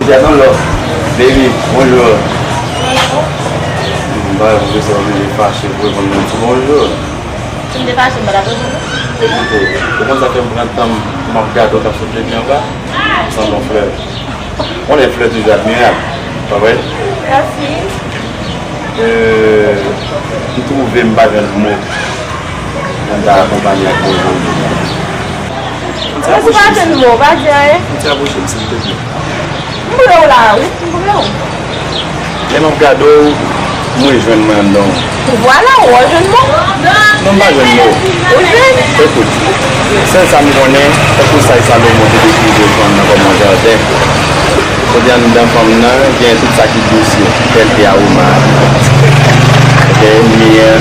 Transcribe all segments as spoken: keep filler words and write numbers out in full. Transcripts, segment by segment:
Yadon lò, baby, bonjou. M pa wè pwofesè oblije fache pou reponn mwen ti bonjou. Si m te fache, m pa t ap reponn ou. Ekoute, se konsa ke m pran tan m pou m ap gade w k ap sot lepi anba, m sanble yon flè. Konnen flè toujou admirab, pa vre? Mèsi. Euh, m twouve m pa jwenn mo pou m ta akonpanye ak bonjou. Mwen si pa jwenn mo, pa di anyen. Yon ti apwoche m, silvouplè. M vle w la, wi, m vle w. Lè m ap gade w, m rejwenn mwen anndan w. Vwala, ou rejwenn mwen. Non, m pa jwenn mo. Ou jwenn? Ekout, sèl sa m konnen, tankou sa e Salomo te dekri de fanm nan kòm yon jaden. Kote anndan fanm nan, gen tout sa ki dous yo, bèlte, aroma, ok, myè.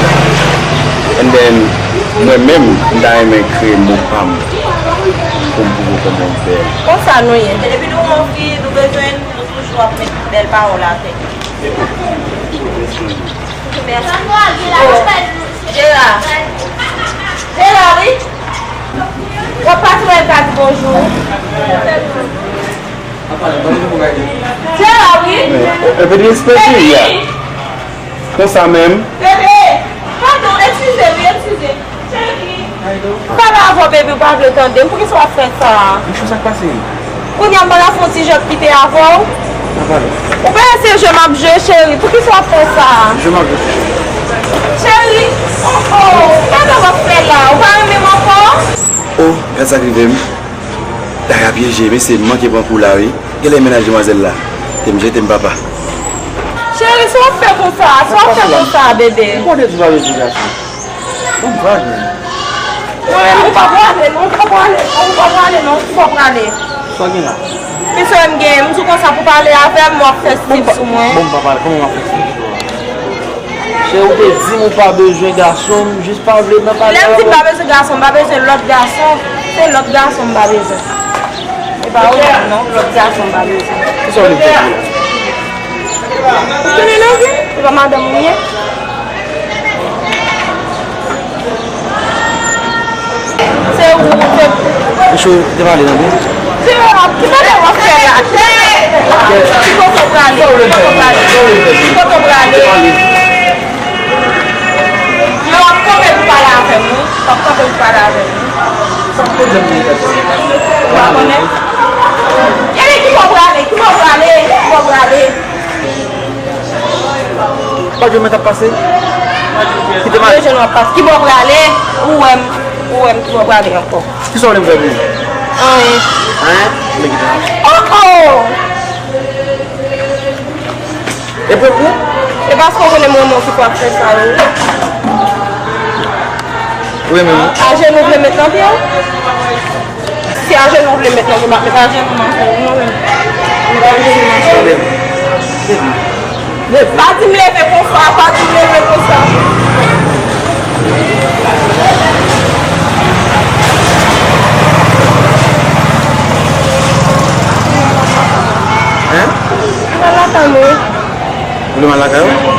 And then, mwen menm, m ta renmen kreye mo pa m pou m pwouve w kòman w bèl. Konsa nou ye. Depi nou wè yon fi, nou bezwen, nou toujou ap met bèl pawòl atè. Mèsi. Oh, Jera. Jera, wi. W ap pase wè l ka di bonjou. Jera, wi. Epi li espesi, ya. Konsa menm. Bebe, padon, eskize, wi, eskize. Cheri. Pale avè w, baby, ou pa vle tande m. Poukisa w ap fè sa? Michou, sa k pase? Kounye a m pa ka fè yon ti jòk kite avè w? Sa pale. Ou pa wè se jwe m ap jwe, cheri. Poukisa w ap fè sa? Jwe m ap jwe, cheri. Cheri, oh, oh, gade sa w ap fè la. Ou pa renmen m ankò? Oh, gad sa k rive m. Dara pyeje, mesye, m manke pran kou la, wi. Genlè e mennaj demwazèl la te m jete m papa. Cheri, sa w ap fè konsa? Sa w ap fè konsa, bebe? Ou konnen di w pa bezwen gason. Bon, m pa jwenn. Mwen menm, ou pa prale, non, ou pa prale, non, ou pa prale, non, ou pa prale. Sa w gen la? Ki sa m gen? M di w konsa pou pale avè m, w ap fè stil sou mwen. Bon, m pa pale, kòman m ap fè stil sou ou? Cheri, ou te di m ou pa bezwen gason, m jis pa vle nan pale avè w. Lè m di m pa bezwen gason, m pa bezwen lòt gason. Se lòt gason m pa bezwen. E pa ou menm non, lòt gason m pa bezwen. Kisa w vle m fè pou ou la? Ou konnen non, wi, se pa madanm ou m ye. Se ou, se ou. Michou, kite pale tande. Ki bagay w ap fè la? Ki kote w prale? Ki kote w prale? Ki kote w prale? Lè w ap kanpe pou pale avè m, wi. W ap kanpe pou pale avè m, wi. Sa pwoblèm ou gen? Ou pa konnen? Ebyen, ki bò w prale? Ki bò w prale? Ki bò w prale? Pa jwenn mwen t ap pase? Kite m ale. Jwenn w ap pase. Ki bò w prale? Ou wè m, ou wè m ki bò w prale ankò. Kisa w vle m fè pou ou? Anyen. Anyen? Men kite m ale. Oh, oh! E pou ou? E paske w konnen m renmen w ki fè w ap fè sa yo. Ou renmen mwen? Ajenou w vle met nan pye w? Si ajenou w vle met nan pye, m ap met ajenou m ansanm ou mwen menm. Met ajenou m ansanm. Leve. Leve. Pa di m leve konsa, pa di m leve konsa. Hein? M al lakay mwen. Ou vle m al lakay ou?